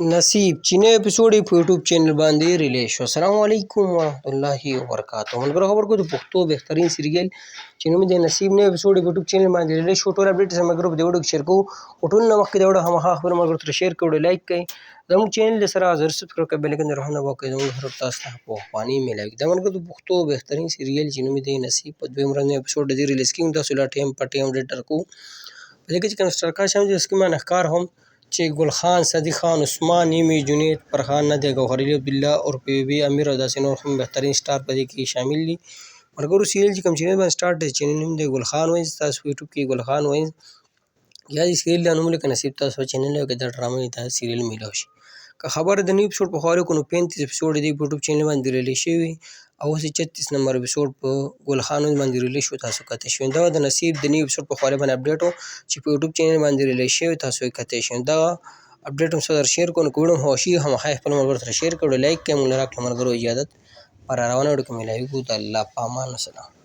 نصیب چې نوی اپیسوډ یې په یوټیوب چینل باندې ریلیز شو. السلام علیکم ورحمت الله وبرکاته. ملګرو خبر کو د پښتو بهترین سریال چې نوم یې دی نصیب، نوی اپیسوډ یې په یوټیوب چینل باندې ریلیز شو. ټول اپډیټ سره ملګرو په دې ویډیو کې شیر کوو، خو ټول نه مخکې دا ویډیو خامخا خپلو ملګرو سره شیر کړئ، لایک کړئ، زموږ چینل د سره ضرور سبسکرایب کړئ، بیل ایکن د روښانه وکړئ، زموږ هر تاسو ته په خواني میلاوي. دا ملګرو د پښتو بهترین سریال چې نوم یې دی نصیب په دویم ورځ نوی اپیسوډ د دې ریلیز کېږي، تاسو لا ټایم په ټایم اپډیټ درکوو. په دې کې چې کوم سټار کاسټ شامل دي، سکرین باندې ښکار هم چې ګل خان، صدیق خان، عثمان نیمی، جنید فرخان، نادیه ګوهر علي، عبدالله اور بیبي امیر او داسې نور هم بهترین سټار په دې کې شامل دي. ملګرو سیریل چې کوم چینل باندې سټارټ دی، چینل نوم دی ګل خان وایز، تاسو په یوټیوب کې ګل خان وایز یا دې سیریل دا نوم ولیکه نصیب، تاسو به چینل کې دا ډرامه دا سیریل میلاو شي. که خبره د نوي اپیسوډ په خواله کو نو 35 اپیسوډ دی په یوټیوب چینل باندې ریلیز شوی او اوس یې 36 نمبر اپیسوډ په ګل خان باندې ریلیز شو، تاسو کتی شئ. دا د نصیب د نوي اپیسوډ په خواله باندې اپډیټ و چې په یوټیوب چینل باندې ریلیز شوی، تاسو یې کتی شئ. دا اپډیټ هم سره شیر کوو، نو که ویډیو مو خوښ شي خامخا یې خپلو ملګرو سره شیر کړئ، لایک کړئ. موږ له راکړه ملګرو اجازت پر روانه ویډیو کې میلاویږو. د الله په امان. سلام.